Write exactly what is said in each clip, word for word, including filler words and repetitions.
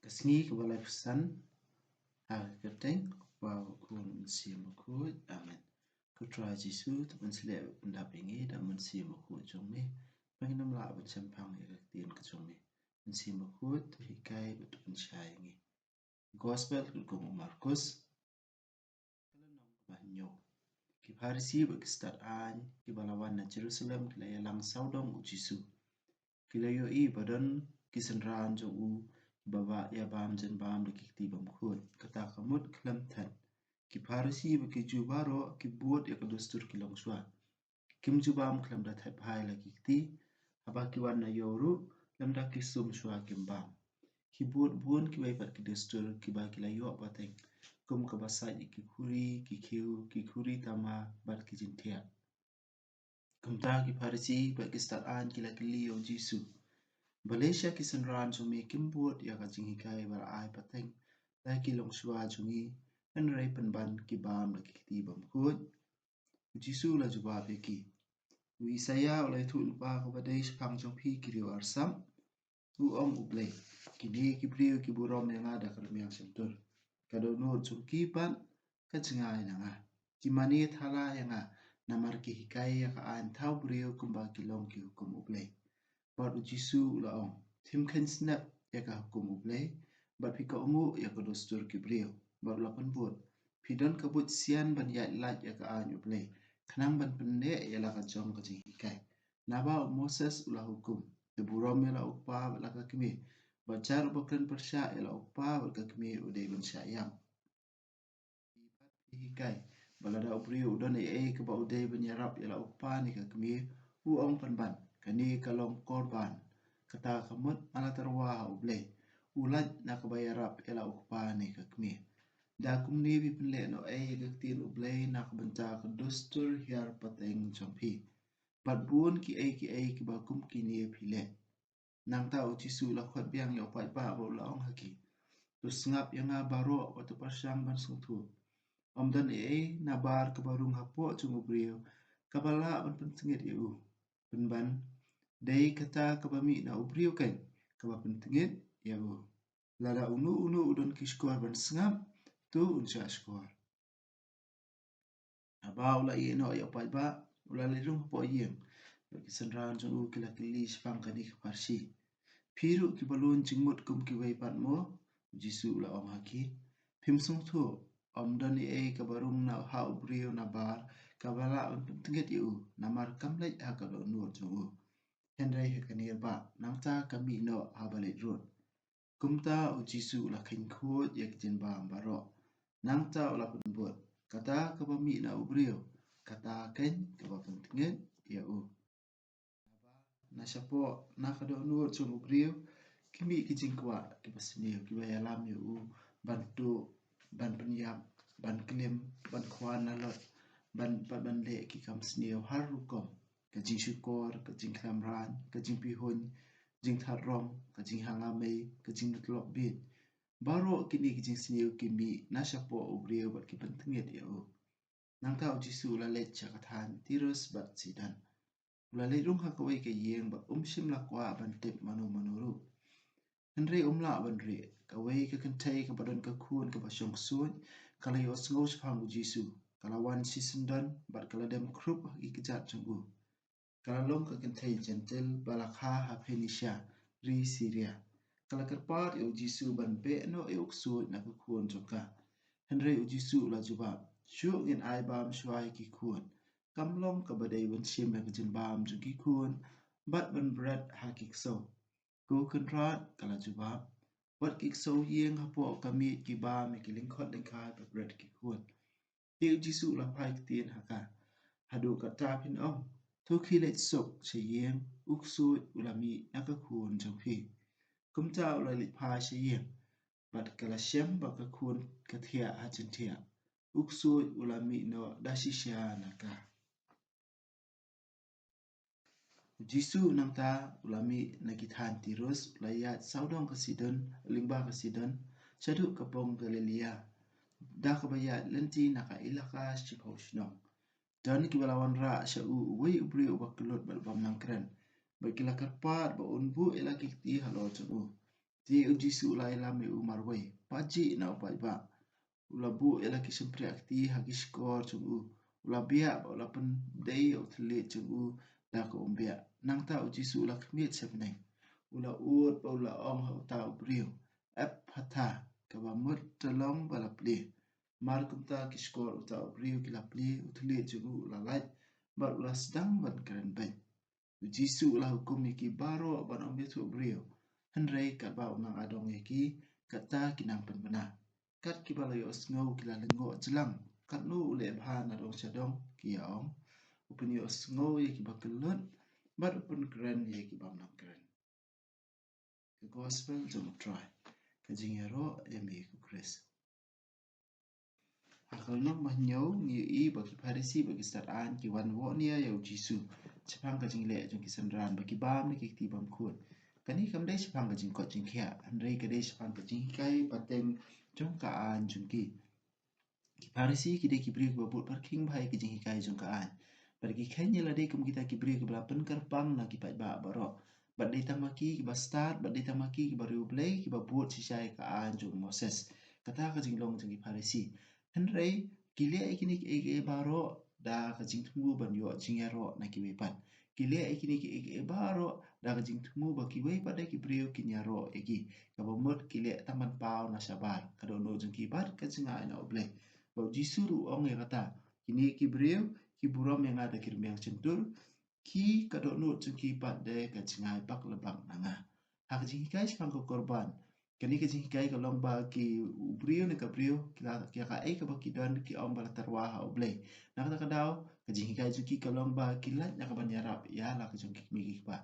Ka sngi kaba laiphew san ha ka kyrteng u Kpa, u Khun, u Mynsiem Bakhuid. Amen. Ko Trai Jisu, to pynsleh bad pyndap ïa ngi da u Mynsiem Bakhuid jong me, ba ngin ym lah ban shemphang ïa ka ktien ka jong me. Mynsiem Bakhuid, to hikai bad to pynshai ïa ngi. Gospel katkum u Markus. Ka lynnong kaba hynñiew. Ki Pharisi bad ki stad aiñ kiba la wan na Jerusalem ki la ïalang sawdong u Jisu. Ki la ïohi ba don ki synran jong u kiba ïabam jan bam da ki kti bymkhuid, kata ka mut khlem thet. Ki Pharisi bad ki Jiw baroh ki bud ïa ka dustur ki longshuwa. Kim ju bam khlem da thet bha ïa la ki kti, haba ki wan na ïew ruh lymda ki sum shuwa kim bam. Ki bud bun kiwei pat ki dustur kiba ki la ïoh pateng, kum kaba sait ïa ki khuri, ki khiew, ki khuri tama bad ki jingthiah. Kumta ki Pharisi bad ki stad aiñ ki la kylli ïa u Jisu, balei sha ki synran jong me kim bud ïa ka jinghikai ba la ai pateng da ki longshuwa jong ngi, hynrei pynban ki bam da ki kti bymkhuid? U Jisu u la jubab ïa ki, u Isaïah u la ïathuh lypa kaba dei shaphang jong phi ki riew arsap. U ong U Blei, kine ki briew ki burom ïa nga da ka rmiang shyntur, ka dohnud jong ki pat ka jngai na nga. Ki mane thala ïa nga, namar ki hikai ïa ka aiñ thaw briew kumba ki long ki hukum U Blei. Bad u Jisu u la ong, phim kheiñ snep ïa ka hukum U Blei, bad phi kohnguh ïa ka dustur ki briew. Bad u la pynbud, phi don ka buit sian ban ïaid lait ïa ka aiñ U Blei, khnang ban pynneh ïa la ka jong ka jinghikai. Naba u Moses u la hukum, to burom ïa la u kpa bad la ka kmie, bad jar uba kren pyrshah ïa la u kpa bad ka kmie u dei ban shah ïap. Phi pat phi hikai ba lada u briew u don ei ei kaba u dei ban ïarap ïa la u kpa ne ka kmie, u ong pynban, kane ka long korban, kata ka mut ala tyrwa ha U Blei, u lait na kaba ïarap ïa la u kpa ne ka kmie. Da kumne phi pynleh noh ei ïa ka ktien U Blei na ka bynta ka dustur hiar pateng jong phi. Bad bun kiei kiei kiba kum kine phi leh. Nangta u Jisu u la khot biang ïa u paidbah bad u la ong ha ki, to sngap ïa nga baroh bad to pyrshang ban sngewthuh. Ym don ei ei nabar kaba rung hapoh jong u briew kaba lah ban pyntngit ïa u. Pynban, dei kata kaba mih na u briew keiñ kaba pyntngit ïa u. Lada uno uno u don ki shkor ban sngap, to un shah shkor. Haba u la ïeh noh ïa u paidbah, u la leit rung hapoh ïing, bad ki synran jong u ki la kylli shaphang kane ka parshi. Phi ruh kiba lun jingmut kum kiwei pat mo? U Jisu u la ong ha ki, phim sngewthuh, ym don ei ei kaba rung na ha u briew nabar kaba lah ban pyntngit ïa u, namar kam leit ha ka dohnud jong u, hynrei ha kane bah, nangta ka mih noh haba leit rud. Kumta u Jisu u la kheiñ khuid ïa ki jingbam baroh. Nangta u la pynbud, kata kaba mih na u briew, kata keiñ kaba pyntngit ïa u. Na shapoh, na ka dohnud jong u briew, ki mih ki jingkwah kiba sniew kiba ïalam ïa u ban tuh, ban pynïap, ban klim, ban khwan na lot, ban, ban, ban leh ki kam sniew har rukom, ka jingshukor, ka jingkhlem raiñ, ka jingpihuiñ, jingthad rong, ka jinghanga mei, ka jingtlop bit. Baroh kine ki jingsniew ki mih na shapoh u briew bad ki pyntngit ïa u. Nangta u Jisu u la leit sha ka thaiñ Tirus bad Sidon. U la leit rung ha kawei ka ïing bad um shym la kwah ban tip mano mano ruh. Hynrei um lah ban rieh. Kawei ka kynthei kaba don ka khun kaba shong ksuid ka la ïohsngew shaphang u Jisu. Ka la wan shisyndon bad ka la dem khrup ha ki kjat jong u. Ka la long ka kynthei Jentil ba la kha ha Phoenicia, ri Syria. Ka la kyrpad ïa u Jisu ban beh noh ïa u ksuid na ka khun jong ka. Hynrei u Jisu u la jubab, shuh ngin ai bam shuwa ïa ki khun. Kam long kaba dei ban shim ïa ka jingbam jong ki khun bad ban bret ha ki ksew. Ko Kynrad, ka la jubab, wat ki ksew ïing hapoh ka miej ki bam ïa ki lyngkhot lyngkhai bad bret ki khun. Te u Jisu u la phai ktien ha ka, haduh katta phin ong, to khie leit suk sha ïing, u ksuid u la mih na ka khun jong phi. Kumta u la leit phai sha ïing, bad ka la shem ba ka khun ka thiah ha jingthiah. U ksuid u la mih noh da shisha na ka. U Jisu nangta u la mih na ki thaiñ Tirus, u la ïaid sawdong ka Sidon, lyngba ka Sidon, shaduh ka pong Galilea, da kaba ïaid lynti na ka ilaka shiphew shnong. Don kiba la wanrah sha u uwei u briew uba kyllut bad bym nang kren, bad ki la kyrpad ba un buh ïa la ki kti halor jong u. Te u Jisu u la ïalam ïa u marwei, pajih na u paidbah. U la buh ïa la ki shympriahkti ha ki shkor jong u. U la biah bad u la pyndei ïa u thylliej jong u da ka umbiah. Nangta u Jisu u la khmied sha bneng. U la ud bad u la ong ha uta u briew, Ephphatha, kaba mut, to long ba la plie. Mar kumta ki shkor uta u briew ki la plie, u thylliej jong u u la lait bad u la sdang ban kren beit. U Jisu u la hukum ïa ki baroh ban ym ïathuh briew, hynrei katba u nang adong ïa ki, kata ki nang pynbna. Kat kiba la ïohsngew ki la lyngngoh jlang, katno u leh bha na dong sha dong, ki ïa ong. U pynïohsngew ïa kiba kyllut bad u pynkren ïa ki bym nang kren. Ka Gospel jong U Trai. Ka jingïaroh ïa me ko Khrist. Ha ka lynnong ba hynñiew ngi ïohi ba ki Pharisi bad ki stad aiñ ki wan wad nia ïa u Jisu shaphang ka jingleh jong ki synran ba ki bam na ki kti bymkhuid. Kane kam dei shaphang ka jingkoit jingkhiah, hynrei ka dei shaphang ka jinghikai pateng jong ka aiñ jong ki. Ki Pharisi ki dei ki briew kiba bud pyrkhing bha ïa ki jinghikai jong ka aiñ. Bad ki kheiñ ïa lade kum kita ki briew kiba la pynkyrpang na ki paidbah baroh. Bad dei tang ma ki kiba stad, bad dei tang ma ki kiba riewblei, kiba bud shisha ïa ka aiñ jong u Moses. Kata ka jinglong jong ki Pharisi. Hynrei ki leh ïa kine kiei kiei baroh da ka jingthmu ban ïoh jingïaroh na kiwei pat. Ki leh ïa kine kiei kiei baroh da ka jingthmu ba kiwei pat de ki briew kin ïaroh ïa ki. Kaba mut ki leh tang ban paw na shabar, ka dohnud jong ki bad ka jngai na U Blei. Ba u Jisu ruh u ong ïa kata, kine ki briew ki burom ïa nga da ki rmiang shyntur, ki, ka dohnud jong ki pat de ka jngai bak la bak na nga. Ha ka jinghikai shaphang ka korban, kane ka jinghikai ka long ba ki, u briew ne ka briew ki la, ki ïa kaei kaba ki don ki ong ba la tyrwa ha U Blei. Na kata ka daw ka jinghikai jong ki ka long ba ki lait na ka ban ïarap ïa la ka jong ki kmie ki kpa.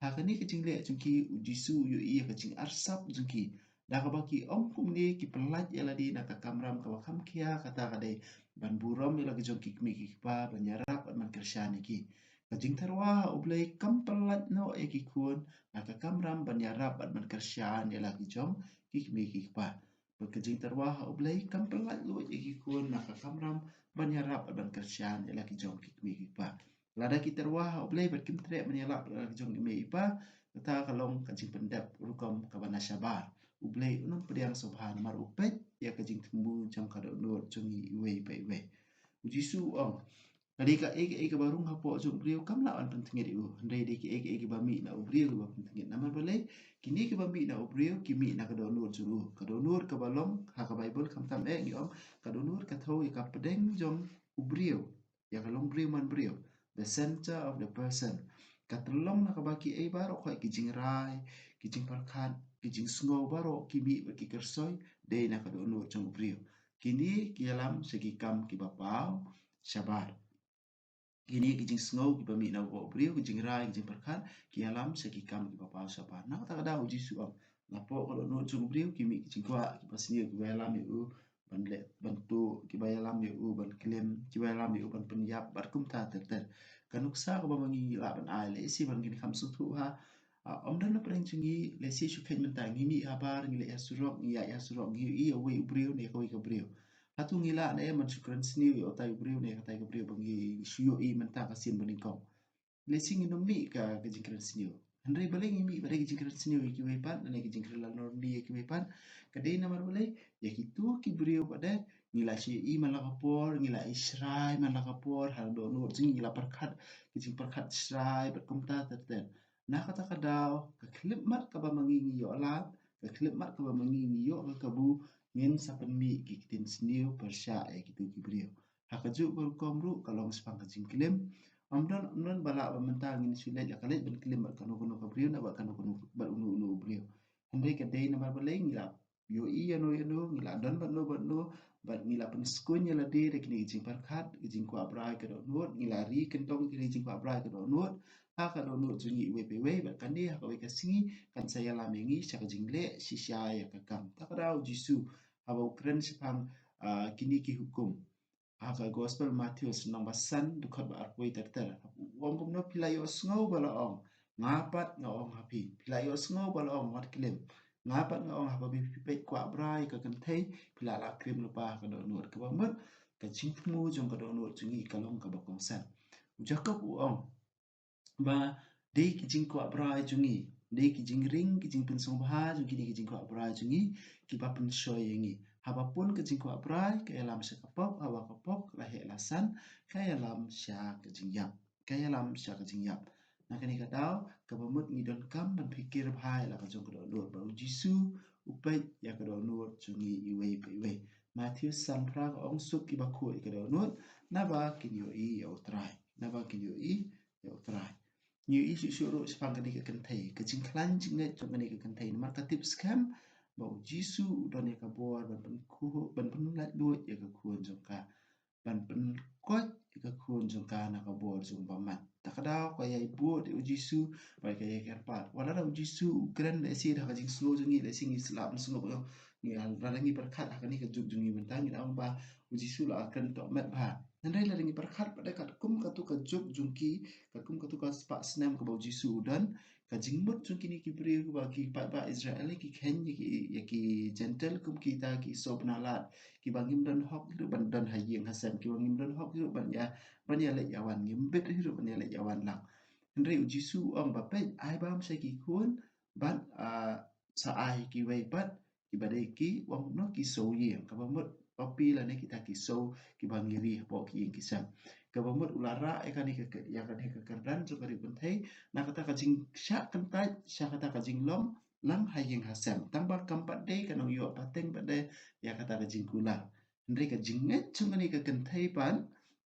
Ha kane ka jingleh jong ki u Jisu u ïohi ïa ka jingarsap jong ki. Da kaba ki ong kumne ki pynlait ïa lade na ka kamram kaba kham khia, kata ka dei ban burom ïa la ka jong ki kmie ki kpa, ban ïarap bad ban kyrshan ïa ki. Ka jingtyrwa ha U Blei kam pynlait noh ïa ki khun na ka kamram ban ïarap bad ban kyrshan ïa la ki jong ki kmie ki kpa. Bad ka jingtyrwa ha U Blei kam pynlait lut ïa ki khun na ka kamram ban ïarap bad ban kyrshan ïa la ki jong ki kmie ki kpa. Lada ki tyrwa ha U Blei bad kim treh ban ïalap ïa la ki jong ki kmie ki kpa, kata ka long ka jingpyndep rukom kaba na shabar. U Blei un ym pdiang sngewbha namar u peit ïa ka jingthmu jong ka dohnud jong ngi iwei pa iwei. U Jisu u ong, ka dei kaei kaei kaba rung hapoh jong u briew kam lah ban pyntngit ïa u, hynrei dei kaei kaei kaba mih na u briew kaba pyntngit. Namar balei? Kine kiba mih na u briew ki mih na ka dohnud jong u. Ka dohnud kaba long ha ka Baibl khamtam eh ngi ong ka dohnud ka thew ïa ka pdeng jong u briew, ïa ka long briew man briew, the center of the person. Ka tyllong na kaba kiei baroh, ki jingrai, ki jingpyrkhat, ki jingsngew baroh ki mih bad ki kyrsoi dei na ka dohnud jong u briew. Kine ki ïalam sha ki kam kiba paw shabar. Kine ki jingsngew kiba mih na u briew, ki jingrai, ki jingpyrkhat, ki ïalam sha ki kam kiba paw shabar. Na kata ka daw u Jisu u ong, napoh ka dohnud jong u briew ki mih ki jingkwah kiba sniew kiba ïalam ïa u ban leh, ban tuh, kiba ïalam ïa u ban klim, kiba ïalam ïa u ban pynïap bad kumta ter ter. Ka nuksa kaba ma ngi ngi lah ban ai lehse ban ngin kham sngewthuh ha, ah, ym don na pdeng jong ngi, lehse shu kheiñ mynta ngi mih habar, ngi leit ha surok, ngi ïaid ha surok, ngi ïohi ïa uwei u briew ne kawei ka briew. Hato ngi lah ne em ban shu kren sniew ïa utai u briew ne katai ka briew ba ngi shu ïohi mynta ka sien ba nyngkong? Lehse ngin ym mih ka, ka jingkren sniew. Hynrei balei ngi mih pat de ka jingkren sniew ïa kiwei pat, lane ka jingkren lalnorni ïa kiwei pat? Ka dei namar balei? Ïa kito ki briew pat de ngi la shu ïohi man la ka por, ngi la ïohi shrai man la ka por, ha ka dohnud jong ngi ngi la pyrkhat ka jingpyrkhat shrai bad kumta ter ter. Na kata ka daw ka khyllipmat kaba ma ngi ngi ïoh lap, ka khyllipmat kaba ma ngi ngi ïoh ka kabu, ngin sa pynmih ki ktien sniew pyrshah ïa kito ki briew. Ha kajuh ka rukom ruh ka long shaphang ka jingklim. Ym don, ym don ba lah ba mynta ngin shu leit la ka leit ban klim bad kano kano ka briew, na bad kano kano, bad uno uno u briew. Hynrei ka dei namar balei ngi la ïohi ïano ïano, ngi la don bad no bad no, bad ngi la pynskhem ïa lade da kine ki jingpyrkhat, ki jingkwah brai ka dohnud, ngi la ri kyntong kine ki jingkwah brai ka dohnud ha ka dohnud jong ngi iwei pa iwei, bad kane ha kawei ka sngi kan sa ïalam ïa ngi sha ka jingleh shisha ïa ka kam. Ta ka daw u Jisu haba u kren shaphang, ah, kine ki hukum ha ka Gospel Mathaios lynnong ba san, dkhot ba arphew wei ter ter, u ong kumno, phi la ïohsngew ba la ong, nga pat nga ong ha phi. Phi la ïohsngew ba la ong, wat klim. Nga pat nga ong, haba phi peit kwah brai ka kynthei, phi lah la klim lypa ha ka dohnud. Kaba mut ka jingthmu jong ka dohnud jong ngi ka long kaba kongsan. U Jakob u ong ba dei ki jingkwah brai jong ngi, Dei ki jingring, ki jingpynsngewbha jong kine ki jingkwah brai jong ngi, kiba pynshoi ïa ngi. Haba pun ka jingkwah brai, ka ïalam sha ka pop, haba ka pop ka la heh la san, ka ïalam sha ka jingïap. Ka ïalam sha ka jingïap. Na kane ka daw, kaba mut ngi donkam ban pyrkhat bha ïa la ka jong ka dohnud ba u Jisu u peit ïa ka dohnud jong ngi iwei pa iwei. Matthew sanphra ka ong, suk kiba khuid ïa ka dohnud, naba kin ïohi ïa u Trai. Naba kin ïohi ïa u Trai. Ngi ïohi shuh shuh ruh shaphang kane ka kynthei. Ka jingkhlaiñ jingngeit jong kane ka kynthei. Namar ka tip skhem ba u Jisu u don ïa ka bor ban pynkhuid, ban pynlaitluid ïa ka khun jong ka. Ban pynkoit ïa ka khun jong ka na ka bor jong u bymman. Ta ka daw ka ïai bud ïa u Jisu, ba ka ïai kyrpad. Wat la da u Jisu u kren lehse da ka jingsngew jong ngi, lehse ngi shlap sngewbha. Ngi la da ngi pyrkhat ha kane ka juk jong ngi mynta, ngi da ong ba u Jisu la kren tohmet bha. Hynrei la da ngi pyrkhat pat de katkum katu ka juk jong ki, katkum katu ka spah snem kaba u Jisu u don, ka jingmut jong kine ki briew kiba ki paidbah Israel ki kheiñ ïa ki, ïa ki Jentil kum kita ki soh bnalad, kiba ngim don hok hi ruh ban don ha ïing ha sem, kiba ngim don hok hi ruh ban ïa, ban ïaleit ïawan, ngim bit hi ruh ban ïaleit ïawan lang. Hynrei u Jisu u ong ba peit, ai bam sha ki khun, bad, ah, sa ai kiwei pat, kiba dei ki, u ong kumno, ki soh ïing, kaba mut papi lane kita ki soh kiba ngi ri hapoh ki ïing ki sem. Kaba mut u la rah ïa kane ka, ïa kane ka kyrdan jong ka riewkynthei, na kata ka jingshah kyntait, sha kata ka jinglong, lang ha ïing ha sem. Tang ba kam pat de ka nongïoh pateng pat de ïa kata ka jingkular. Hynrei ka jingngeit jong kane ka kynthei pat,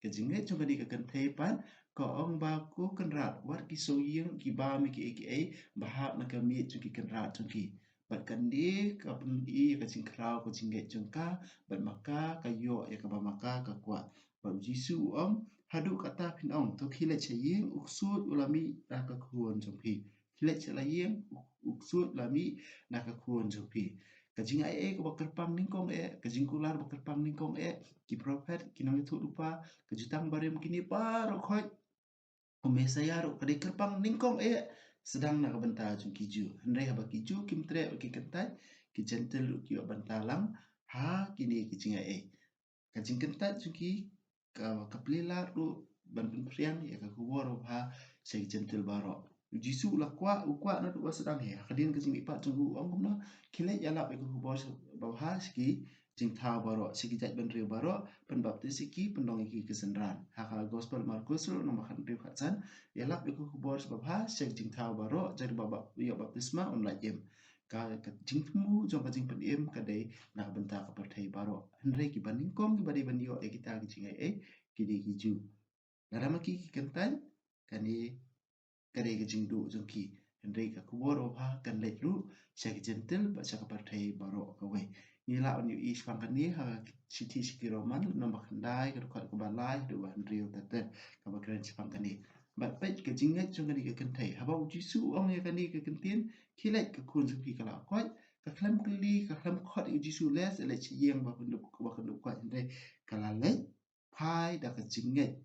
ka jingngeit jong kane ka kynthei pat, ka ong ba ko Kynrad, wat ki soh ïing ki bam ïa kiei kiei ba hap na ka miej jong ki kynrad jong ki. Bad kane ka pyni ïa ka jingkhraw ka jingngeit jong ka, bad ma ka ka ïoh ïa kaba ma ka ka kwah. Bad u Jisu u ong, haduh katta phin ong, to khie leit sha ïing, u ksuid u la mih na ka khun jong phi. Khie leit sha la ïing, u, u ksuid u la mih na ka khun jong phi. Ka jingaiei kaba kyrpang nyngkong eh, ka jingkular ba kyrpang nyngkong eh, ki prophet, ki nongïathuhlypa, ka jutang barim, kine baroh khoit, u Messaïah ruh ka dei kyrpang nyngkong eh, sdang na ka bynta jong ki Jiw. Hynrei haba ki Jiw kim treh bad ki kyntait, ki Jentil ruh ki ïoh bynta lang ha kine ki jingaiei. Ka jingkyntait jong ki ka, ka plie lad ruh ban pynphriang ïa ka khubor babha sha ki Jentil baroh. U Jisu u la kwah, u kwah naduh ba sdang hi. Ha ka dien ka jingmihpat jong u, u ong kumno, khie leit ïalap ïa ka khubor babha sha ki jingthaw baroh, sha ki jaitbynriew baroh, pynbaptis ïa ki, pynlong ïa ki ki synran. Ha ka Gospel Markos ruh, lynnong ba khathynriew khatsan, ïalap ïa ka khubor babha sha ki jingthaw baroh, jar ba, ba ïoh baptisma un lait im. Ka, ka jingthmu jong ka jingpynim ka dei na ka bynta ka pyrthei baroh. Hynrei kiba nyngkong kiba dei ban ïoh ïa kita ki jingaiei, ki dei ki Jiw. Lada ma ki ki kyntait, kane ka dei ka jingduh jong ki. Hynrei ka khubor babha kan leit ruh sha ki Jentil bad sha ka pyrthei baroh kawei. Ngi lah ban ïohi shaphang kane ha ka shithi sha ki Roman, lynnong ba khyndai, ka dkhot kaba lai haduh ba hynriew ter ter, kaba kren shaphang kane. Bad peit ka jingngeit jong kane ka kynthei. Haba u Jisu u ong ïa kane ka kyntien, khie leit, ka khun jong phi ka la koit, ka khlem kylli, ka khlem khot ïa u Jisu, leh, leit sha ïing ba kyndup, ba kyndup koit, hynrei ka la leit phai da ka jingngeit.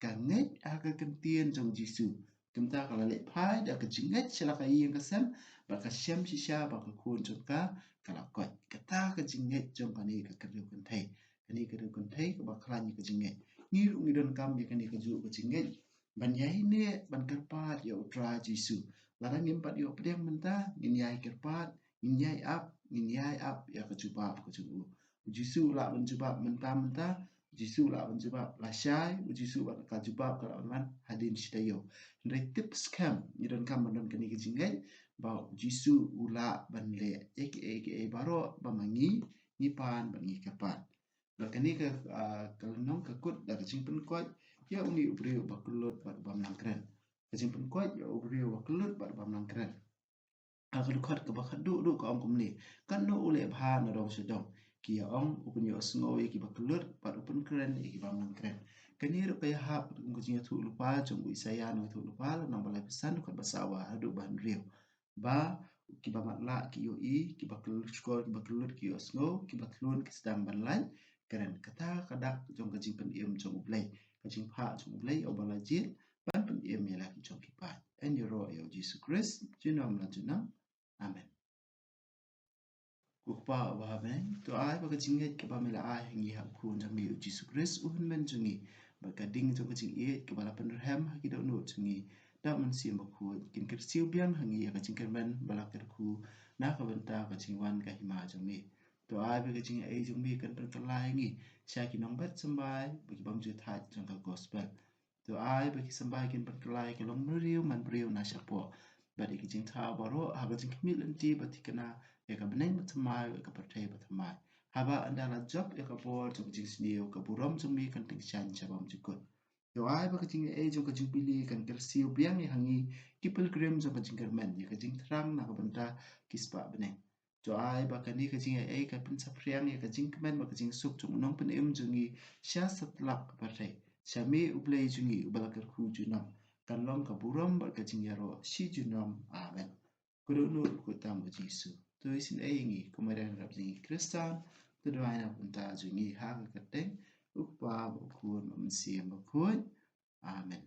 Ka ngeit ha ka kyntien jong u Jisu. Kumta ka la leit phai da ka jingngeit sha la ka ïing ka sem, bad ka shem shisha ba ka khun jong ka ka la koit. Kata ka jingngeit jong kane ka riewkynthei. Kane ka riewkynthei kaba khlaiñ ïa ka jingngeit. Ngi ruh ngi donkam ïa kane kajuh ka jingngeit ban ïaineh, ban kyrpad ïa u Trai Jisu. Lada ngim pat ïoh pdiang mynta, ngin ïai kyrpad, ngin ïai ap, ngin ïai ap ïa ka jubab ka jong u. U Jisu u lah ban jubab mynta mynta, u Jisu u lah ban jubab lashai, u Jisu u lah ban, ka jubab ka lah ban wan hadien shi taïew. Hynrei tip skhem, ngi donkam ban don kane ka jingngeit ba u Jisu u lah ban leh ïa kiei kiei baroh ba ma ngi ngi pan bad ngi kyrpad. Bad kane ka, ah, ka lynnong ka kut da ka jingpynkoit ïa une u briew uba kyllut bad uba mlang kren. Ka jingpynkoit ïa u briew uba kyllut bad uba mlang kren. Ha ka dkhot kaba khatduh duh ka ong kumne: Katno u leh bha na dong sha dong. Ki ïa ong, u pynïohsngew ïa kiba kyllut bad u pynkren ïa kiba mlang kren. Kane ruh ka ïahap kum ka jingïathuhlypa jong u Isaïah nongïathuhlypa, lynnong ba laiphew san, dkhot ba saw haduh ba hynriew. Ba kiba matlah ki ïohi, kiba kyllut, shkor kiba kyllut ki ïohsngew, kiba thlun ki sdang ban lait kren. Kata ka dak jong ka jingpynim jong U Blei, ka jingphah jong U Blei ïa uba la jied ban pynim ïa la ki jong ki paid. Yn ïaroh ïa U Jisu Khrist junom la junom. Amen. Ko Kpa uba ha bneng, to ai ba ka jingngeit kaba me la ai ha ngi ha u Khun jong me U Jisu Khrist, u Hynmen jong ngi, bad ka ding jong ka jingïeit kaba la pynrhem ha ki dohnud jong ngi, Mynsiem Bakhuid kin kyrsiew biang ha ngi ïa ka jingkyrmen ba la kyrkhu na ka bynta ka jingwan ka hima jong me. To ai ba ka jingaiei jong me kan pynkylla ïa ngi sha ki nongbat symbai ba ki bym ju thait jong ka gospel. To ai ba ki symbai kin pynkylla ïa ka longbriew manbriew na shapoh bad ïa ki jingthaw baroh ha ka jingkhmih lynti ba thikna ïa ka bneng bathymmai, ïa ka pyrthei bathymmai. Haba ynda la jop ïa ka bor jong ka jingsniew, ka burom jong me kan tyngshaiñ sha bymjukut. To ai ba ka jingaiei jong ka Jubili kan kyrsiew biang ïa ngi ki pilgrim jong ka jingkyrmen, ïa ka jingthrang na ka bynta ki spah bneng. To ai ba kane ka jingaiei kan pynsaphriang ïa ka jingkmen bad ka jingsuk jong u Nongpynim jong ngi sha satlak ka pyrthei. Sha me U Blei jong ngi uba la kyrkhu junom, kan long ka burom bad ka jingïaroh shi junom. Amen. Khublei ïa u Kpa, u Khun bad u Jisu. To isynei ïa ngi kum u Maria, ngi ruh jong ngi Khristan, to duwai na ka bynta jong ngi ha ka kyrteng u Kpa, u Khun, u Mynsiem Bakhuid. Amen.